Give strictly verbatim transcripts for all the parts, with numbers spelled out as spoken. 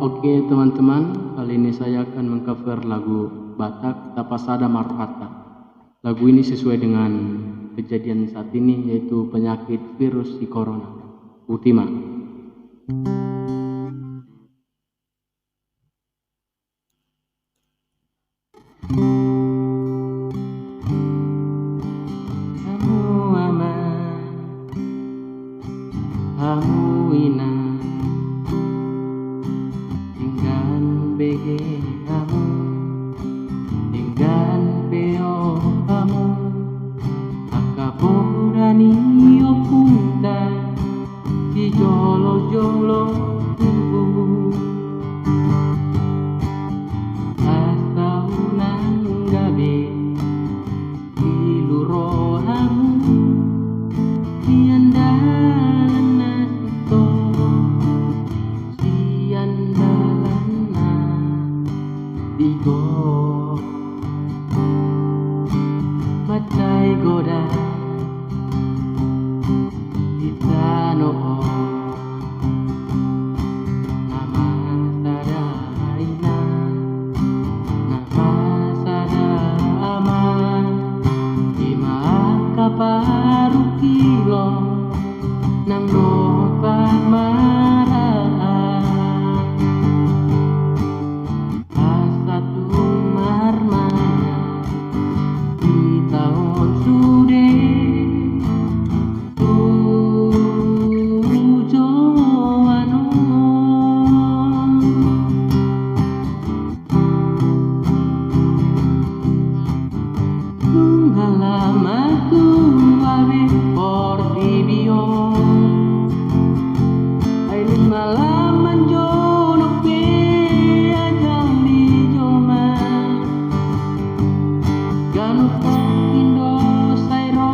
Oke, teman-teman, kali ini saya akan mengcover lagu Batak, Tapasada ma rohanta. Lagu ini sesuai dengan kejadian saat ini, yaitu penyakit virus si corona. Utima. Hamu ama, hamu ina, denggan bege hamu, denggan peo hamu, angka poda ni ompunta di jolo-jolo tubu. Asa unang gabe ilu rohamu sian dalan na sintong, sian dalan na tigor. Mansai godang di tano on, nama sada ina, nama sada ama, ima angka parungkilon nang dohot pamaraan. Asa tung marmangan hita on sude tu joloan on. Nunga lam matua be portibi on, ai nunga lam manjonok be ajal ni jolma. Ganup tingki do sai ro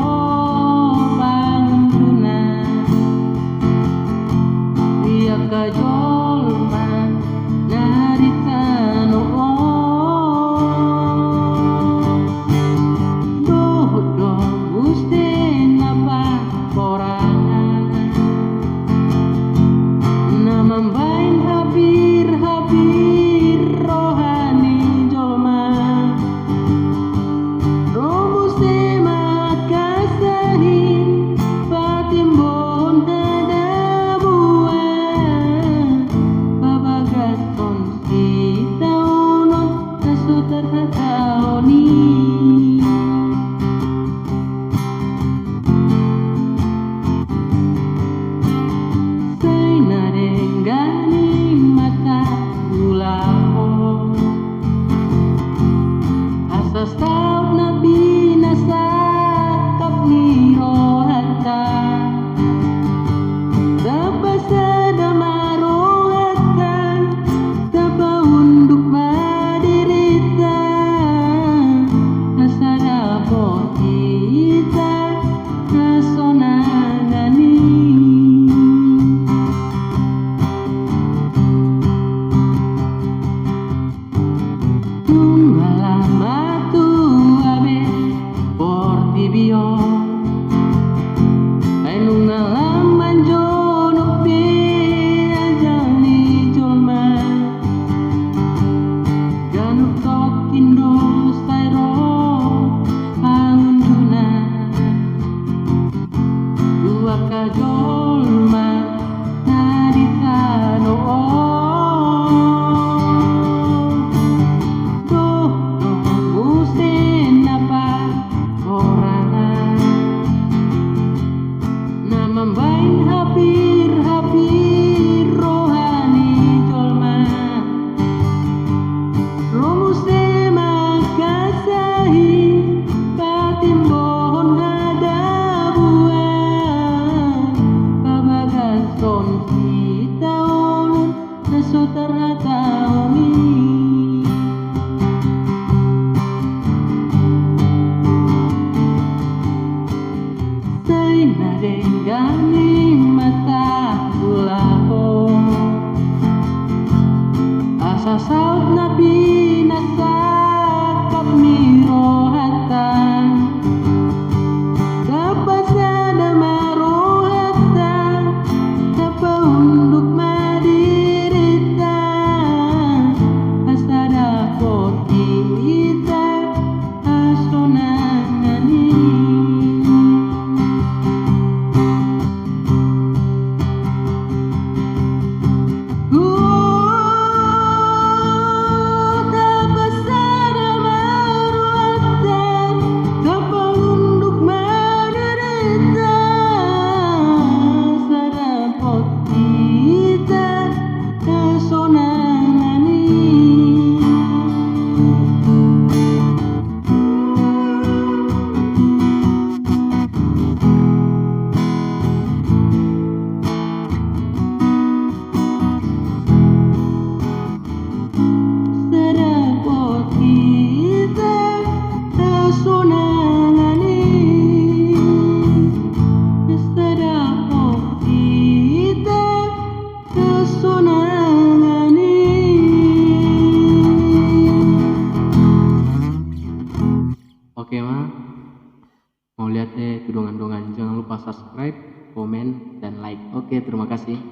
pangunjunan di angka jolma na di tano on. Dohot do muse na pahorangan na mambahen hapir-hapir roha ni jolma. Ro muse mangkasahi patimbohon hadabuan, pabagashon sitaonon na so tarhatahon i. Sai na denggan i ma taulahon, asa saut na pinasangkap ni rohanta. Tapasada ma rohanta, tapaunduk ma dirinta, asa dapot hita hasonangan i. Nunga lam matua be portibi on, ai nunga lam manjonok be ajal ni jolma. Ganup tingki do sai ro pangunjunan tu angka jolma na di tano on. Dohot do muse na pahorangan na mambahen hapir-hapir roha ni jolma. Ro muse mangkasahi patimbohon hadabuan, pabagashon sitaonon na so tarhatahon i. Sai na denggan i ma taulahon, asa saut na pinasangkap ni rohanta. Tapasada ma rohanta, tapaunduk ma dirinta, Mauliate tu dongan-dongan, jangan lupa subscribe, komen, dan like. Oke, terima kasih.